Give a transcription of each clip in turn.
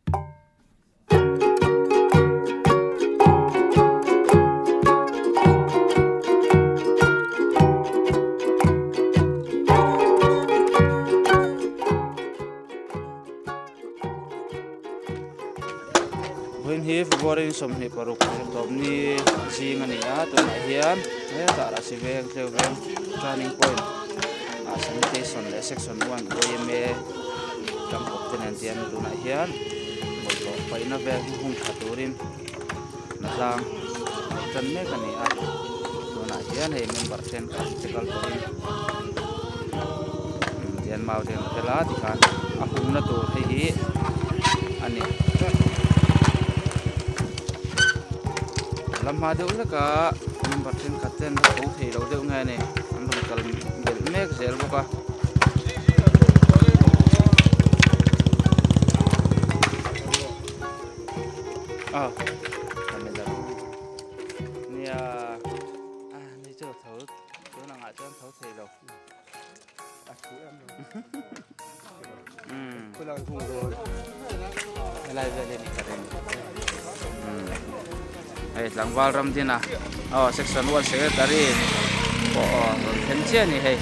Vawiin hi February 26 zirtawp ni zing a ni a tunah hian hetah lah si veng tleu veng turning point ah sanitation leh section 1 yma tangkawp te nen tian tunah hian bawlhhlawh paihna vel hi hung tha turin hnatlang tan mek a ni a tunah hian hei member thenkhat te kal tawhin tian mau te an tel a tikhan a humna tur hei hi a ni la hma deuh hlek a member thenkhat ten a tho thei lo deuh nge ni an rawn kal belh mek zel bawk a. Ah, nia ah ni chu tho tun angah chuan tho thei lo a thu em lo um khulang hung dawn helai vel hi ni ka ring um hei tlangval ram din a aw section 1 secretary pawh aw rawn then chiah a ni hei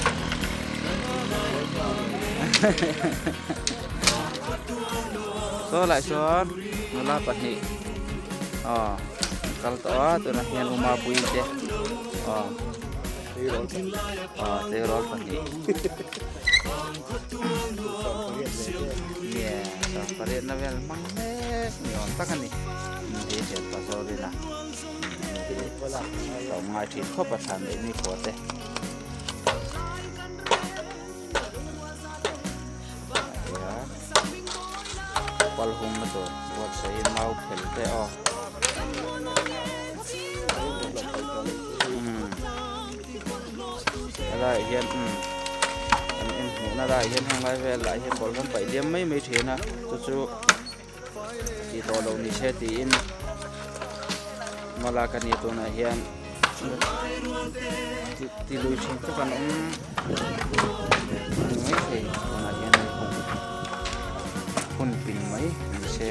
saw lai sawn nula pahnih aw an kal tawh a tunah hian uma pui te aw aw tleirawl pahnih nge pariatna vel hmang mek ni awm tak a ni hi thianpa Zorina hi a awm ngai thin khawp a thlan leh nikhua te. Pal hung na tur buatsaih mau phel te aw umm helaiah hian umm kan en hmuhna laiah hian heng lai velah hian bawlhhlawh an paih liam mai mai thin a chu chu tih tawh loh ni se tiin hmalak a ni tunah hian ti lui thin te kan awm ani mai thei tunah hian hei hun pin mai ni se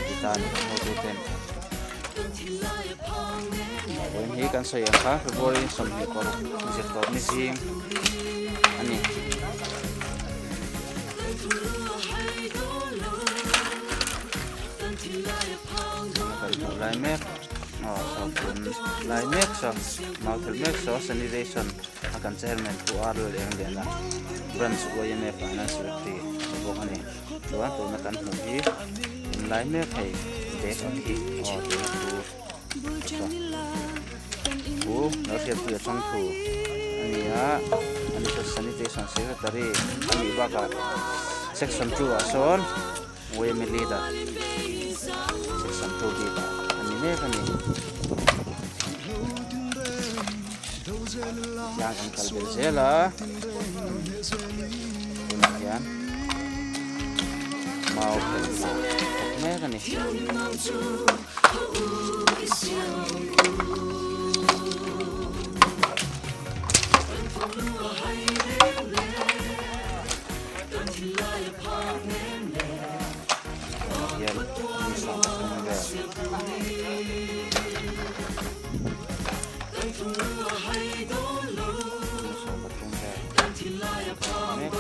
ti ta a ni hotu ten vawiin hi kan sawi ang kha February 26 zirtawp ni zing a ni. Kan hmuh lai mek aw saw tun lai mek saw mau thel mek saw sanitation a kan chairman Pu R Lalengdena branch YMA finance secretary ni bawk a ni chuan tuna kan hmuh hi in lai mek hei bag ang hi aw tuna thu saw thu Lalhriatpuia chawngthu a ni a ani chu sanitation secretary a nih bakah section 2 ah sawn YMA leader section 2 bikah a ni mek a ni. Tlang kan kal belh zel a tunah hian mau phel hna thawk mek a ni. Hian mi 13 vel mi 13 vel mek a.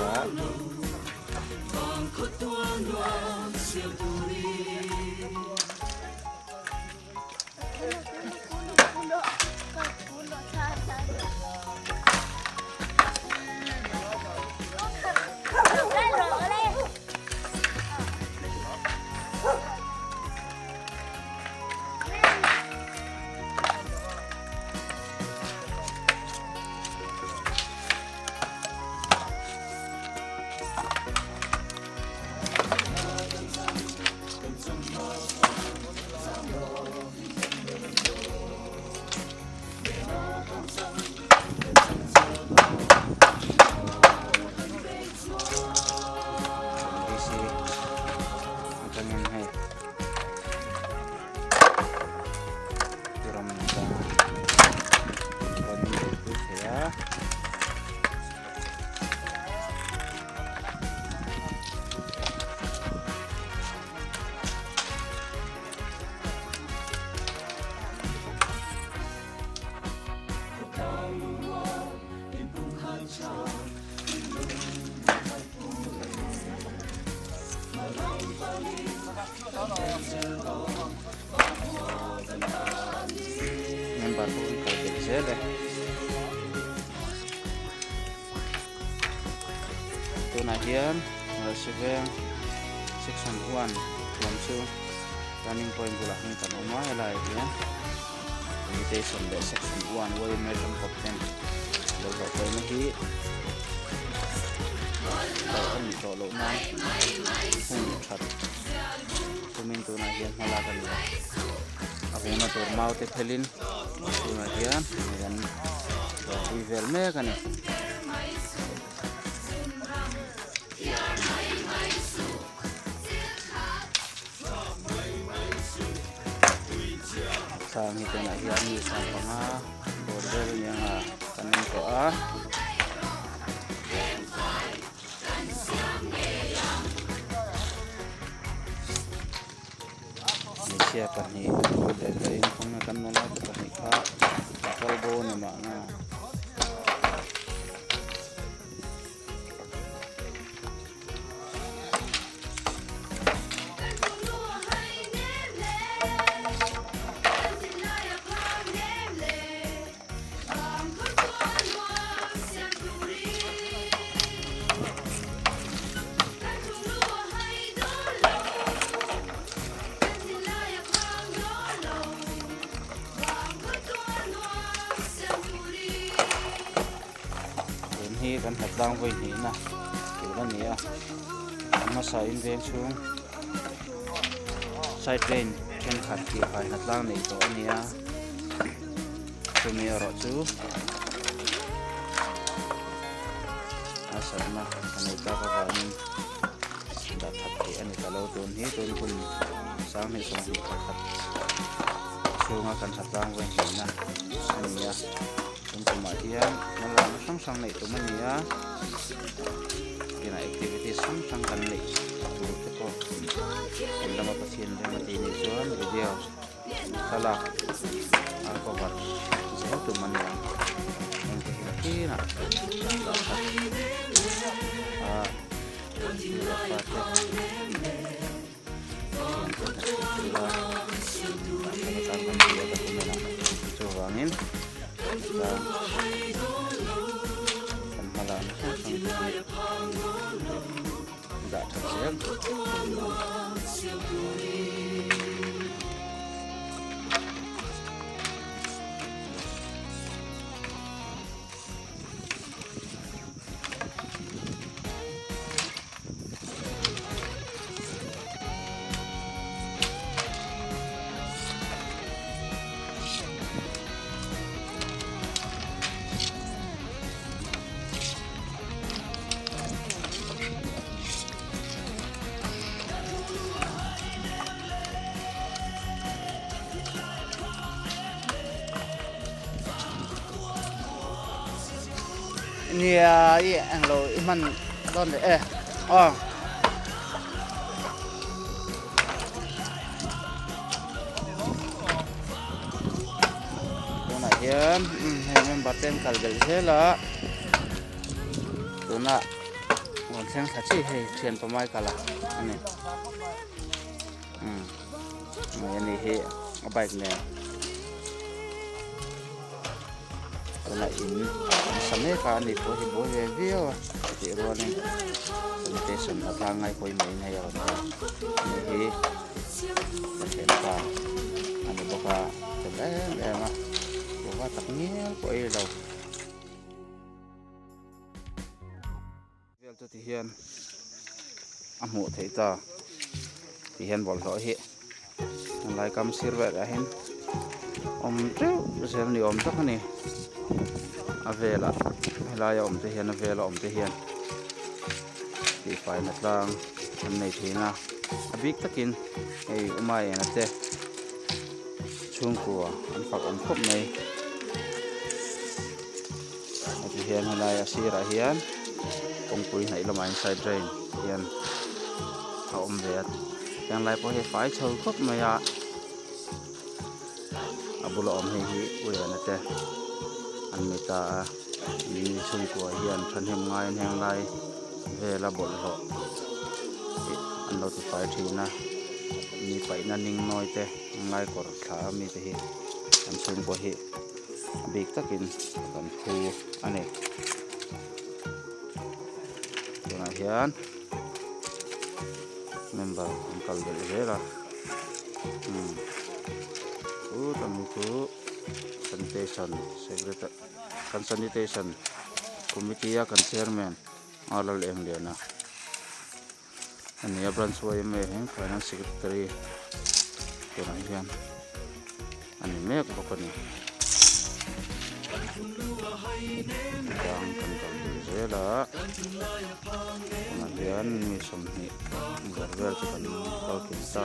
Tunah hian Rasi veng section 1 lam chu turning point bulah hian kan awm a helaiah hian invitation leh section 1 yma tangkawp ten bawlhhlawh pawina hi kalh a ni tawh loh nan hung that tumin tunah hian hma lak a ni a a hungna tur mau te phelin tunah hian hei an buaipui vel mek a ni. Thlang hi tunah hian mi 15 bawr vel a ni ang a kan en tawh a. Hmeichhia pahnih leh leh inkhawmna kan nula te pahnih kha a kal bo a ni mahna. Tun hi kan hlat tlang vawi hnihna tur a ni a a hmasa in veng chhung side lane thenkhat tih fai hlat tlang neih tawh a ni a. Chumi erawh chu a satna a nei tak avangin dah that theih a ni ta lo tun hi tun kum 2021 chhunga kan tha tlang vawi hnihna a ni a tun kumah hian hmalakna hrang hrang neih tum a ni a kinah activities hrang hrang kan neih tur te pawh kan lama Pathian rem a tih nih chuan video. Thlalak a cover zel tum a ni ang heng te hi nakinah dah that a nu leh pa te thian te hna chhuah tura dah that atan kan ti a document ah chuvangin tlang kan hma lakna hrang hrang te hi dah that zel tum a ni. Nia i englo i hman dawn leh e aw. Tunah hian hei member te an kal belh zel a tunah rawn thleng thla chi hei thian pamai kal a ani umm hei ani hi a bike nen tunah in an sa mek a ani pawh hi buai ve viau a tih rualin sanitation a tlang ngai pawimawhin hei a rawn kal ani hi. Ka thianpa a ni bawk a fel em em a kuhva tak ngial pawh ei lo. Vel chu ti hian a hmuh theih ta ti hian bawlhhlawh hi tunlai kam sir velah hian awm teuh zel ni awm tak a ni a velah helaia awm te hian a vela awm te hian. Tihfaina tlang an nei thin a a bik takin hei uma ena te chhungkua an fak awm khawp mai heti hian helai a sirah hian kawngpui hnaih lamah hian side drain hian a awm ve a heng lai pawh hi a fai chho khawp mai a a bula awm hei hi uiana te an ni ta a. Mi chhungkua hian thahnem ngaiin heng lai vela bawlhhlawh ih an lo tifai thin a mi paihna ning nawi te heng lai kawr thla a mite hi an chhungkua hi a bik takin kan phu a ni. Tunah hian member an kal belh zel a umm chuta mi chu sanitation secretary kan sanitation committee a kan chairman a Lalengliana a ni a branch yma hian finance secretary tunah hian a ni mek bawk a ni tlang kan kal deuh zel a tunah hian mi sawmhnih zar vel chu kan kal kim ta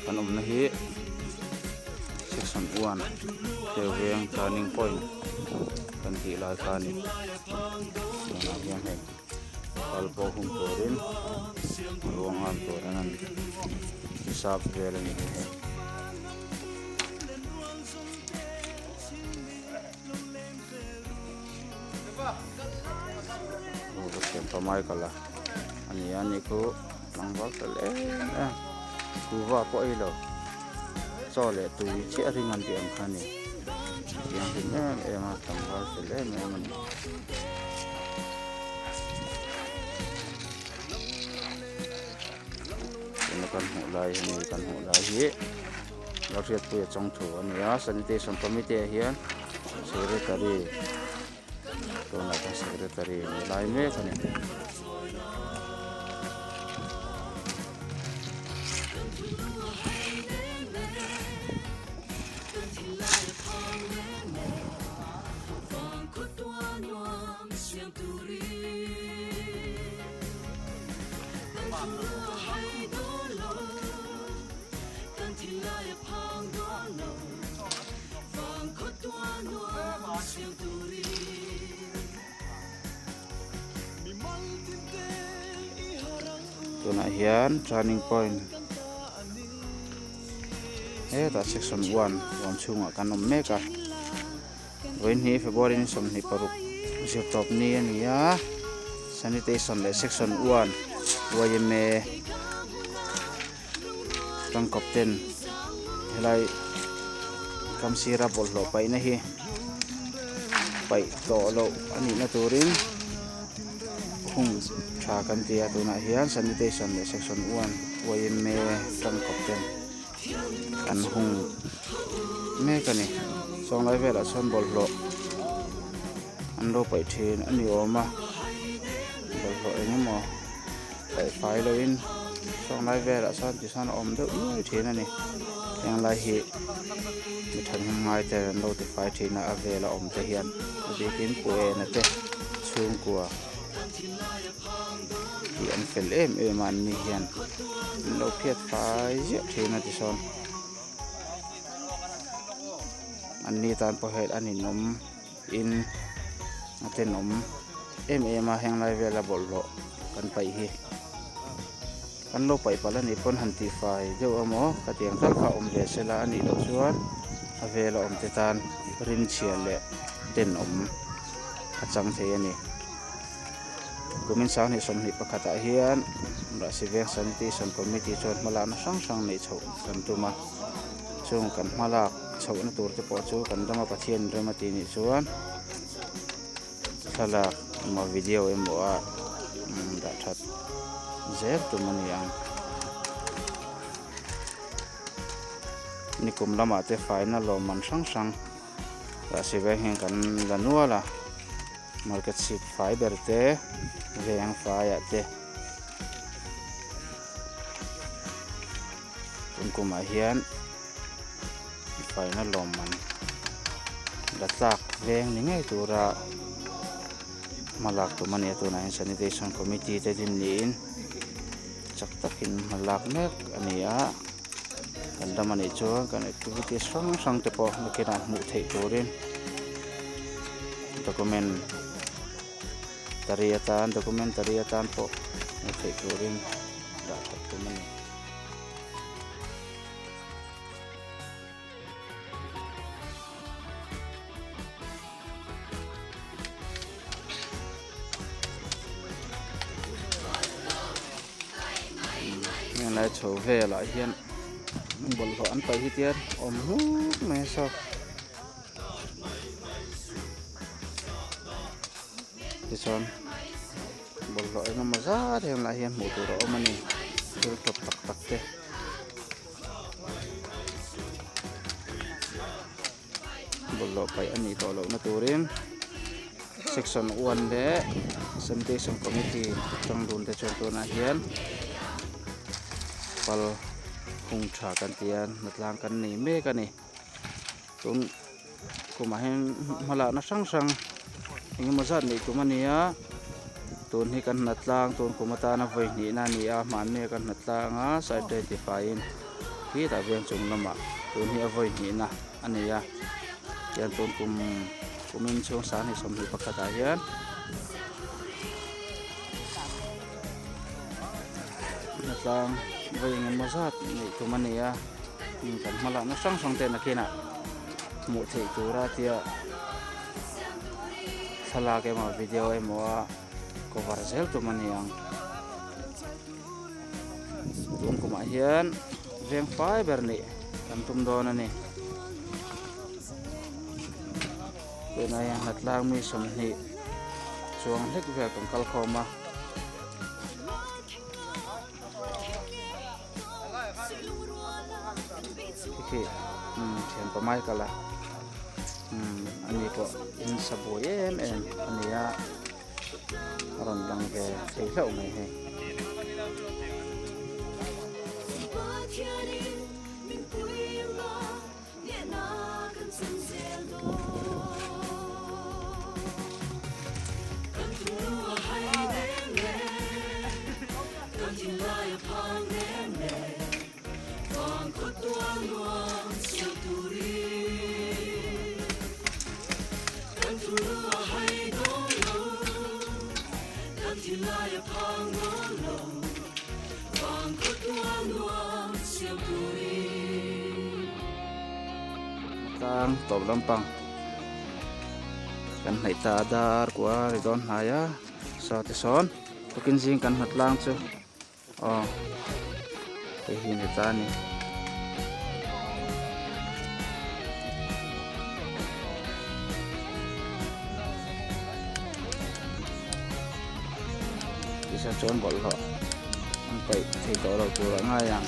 kan awmna hi section one theu veng turning point kan tih lai kha a ni tunah hian hei. Kal pawh hung turin ruang am tur an han hisap vel a ni hei. Aw ka thianpa Michael a a ni a ni khu tlangval fel em em kuhva pawh ei lo chaw leh tui chiah ring an tih ang kha a ni thianghlim em em a tlangval fel em em a ni. Tuna kan hmuh lai hi ni kan hmuh lai hi Lalhriatpuia chawngthu a ni a sanitation committee ah hian secretary tunah chuan secretary a ni lai mek a ni. Tunah hian turning point hetah section one huam chhungah kan awm mek a. Vawihnih February ni 26 zirtawp ni a ni a, Sanitation leh Section 1 yma tangkawp ten helai kam sira bawlhhlawh paihna hi paih tawh loh a nihna turin hung tha kan ti a, tunah hian Sanitation leh Section 1 yma tangkawp ten. An hung mek a ni chuanglai velah chuan bawlhhlawh an lo paih thin a ni awm a bawlhhlawh eng emaw paih fai loh in chuanglai velah chuan tichuan a awm deuh nuai thin a ni henglai hi mi thahnem ngai te an lo tifai thin a a vel a awm te hian a bikin pu ena te chhungkua. Tih an fel em em a an ni hian an lo phiat fai ziah thin a tisawn an ni tan pawh hei an inawm in a tenawm em em a heng lai vela bawlhhlawh kan paih hi kan lo paih palh a nih pawn han tih fai deuh emaw ka tiang tal kha awm ve sela a nih loh chuan a vela awm te tan rinchhia leh tenawm a chang thei a ni. Kumin 2021 ah hian Rahsi Veng Sanitation Committee chuan hmalakna hrang hrang neih chhoh kan tum a, chung kan hmalak chhohna tur te pawh chu kan dama Pathian rem a tih nih chuan thlalak emaw video emaw ah dah that zel tum a ni ang. Nikum lamah te faina lawmman hrang hrang Rahsi Veng hian kan la nual a. Market chhip fai ber te veng faiah te tun kumah hian faina lawmman la tlak veng ni ngei tura hma lak tum a ni a tunah hian sanitation committee te din niin chak takin hma lak mek a ni a kan ram a nih chuan kan activities hrang hrang te pawh nakinah hmuh theih turin document tari atan documentary atan pawh hmuh theih turin dah that tum a ni. Heng lai chho velah hian bawlhhlawh an paih hi tian awm hluk mai a saw. Tichuan. Bawlhhlawh eng emaw zat heng lah hian hmuh tur a awm a ni thil tawp tak tak te. Bawlhhlawh paih a nih tawh lohna turin section one leh sanitation committee tang dun te chuan tunah hian pal hung tha kan ti a hnatlang kan nei mek a ni tun kumah hian hmalakna hrang hrang engemaw zat neih tum a ni a tun hi kan hnatlang tun kum atana vawi hnihna a ni a hmanni a kan hnatlang a side drain tifaiin khitah veng chung lamah tun hi a vawi hnihna a ni a tihian tun kum kumin chhung sanghnih 21 ah hian hnatlang vawi engemaw zat neih tum a ni a kan hmalakna hrang hrang te nakinah hmuh theih tura tia thlalak emaw video emaw a cover zel tum a ni ang tun kumah hian veng fai ber nih kan tum dawn a ni tunah hian hnatlang mi 20 chuang hlek vel kan kal khawm a. Khi thianpa Michael a ani pawh in sa buai em em a ni a a rawn lang ve thei hlauh mai hei. Tlang tawp lampang kan hnaih ta a dar kua a ri dawn hnai a saw te sawn tukin zing kan hnawt tlang chu aw hei hi ni ta a ni. Tisa chuan bawlhhlawh an paih thei tawh lo tur a ngai ang.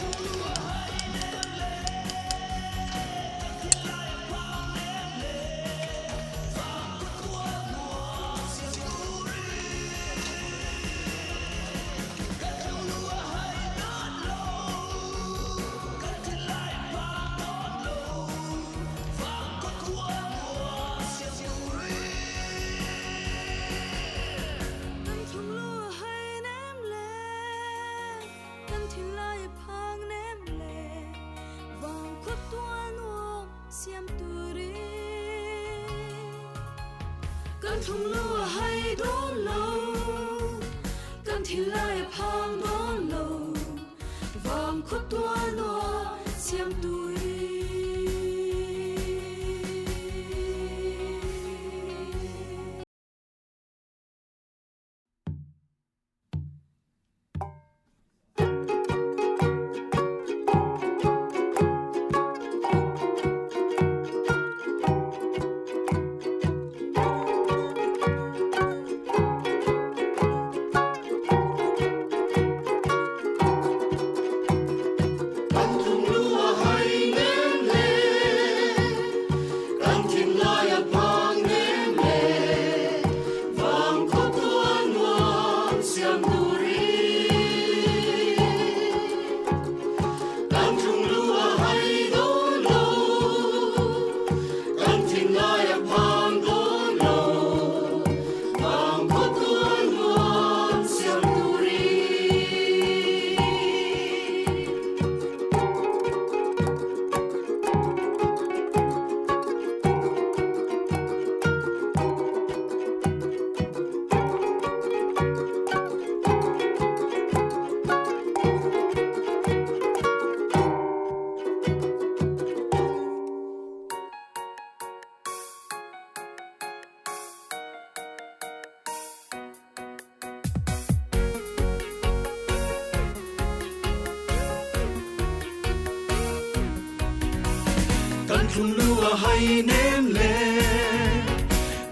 Kan thlung lu a hai nem le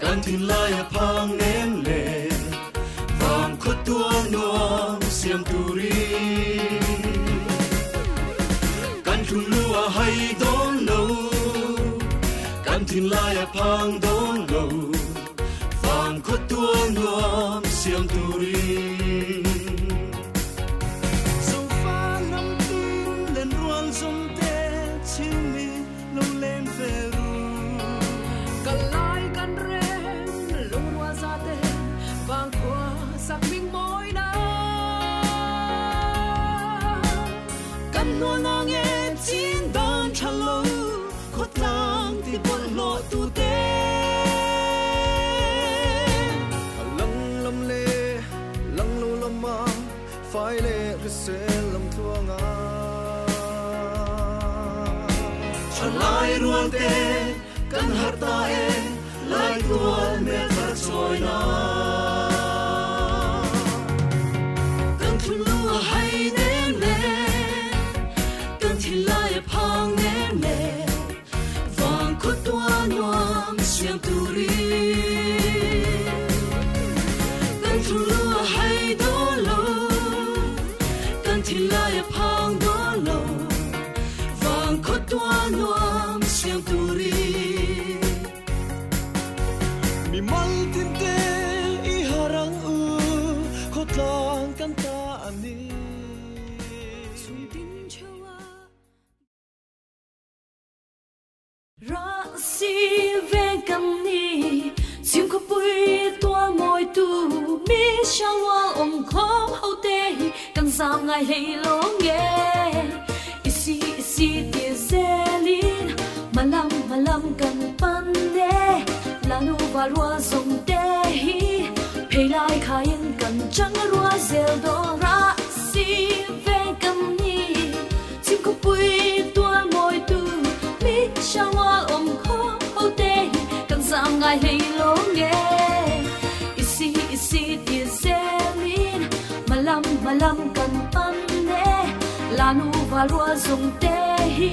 kan thinlai a phang nem le vang khaw tua. siam turin Kan thlunglu a hai dawn lo Kan thinlai a phang dawn lo Vang khaw tual nuam siam turin Zofa hnam tin len rual zawng te chhingmi lo len ve ru. Kal lai kan rem lungrual za te vang khua sak hming mawi na. Kan hnual na nge chin dan tha lo khawtlang ti bawlhhlawh tu te. A lang lam le lang lo lama fai le hrisel lam tluanga. Thalai rual te kan har ta e lai tual me thar chawi na. Kan thunlu a hai nem le kan thinlai a phang nem le vang khaw tua nuam siam turin. Kan thunlu a hai dawn lo kan thinlai a phang dawn lo vang khaw tua nuam siam turin. Mi mal tin te i harang u khawtlang kan ta ani. Rahsi veng kan ni chhim khawpui tual mawi tu mi hrang rual awm khawm ho te hi kan zam ngai hlei lo nge i si i si ti zelin malam malam kan pan e lanu val rual zawng te hi phei lai khaiin kan chang rual zel dawn Rahsi veng kan ni chhim khawpui tual mawi tu mi hrang rual awm khawm ho te hi kan zam ngai hlei lo nge i si i si ti zelin malam malam kan pan e lanu val rual zawng te hi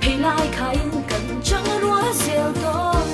phei lai khaiin kan chang rual zel dawn.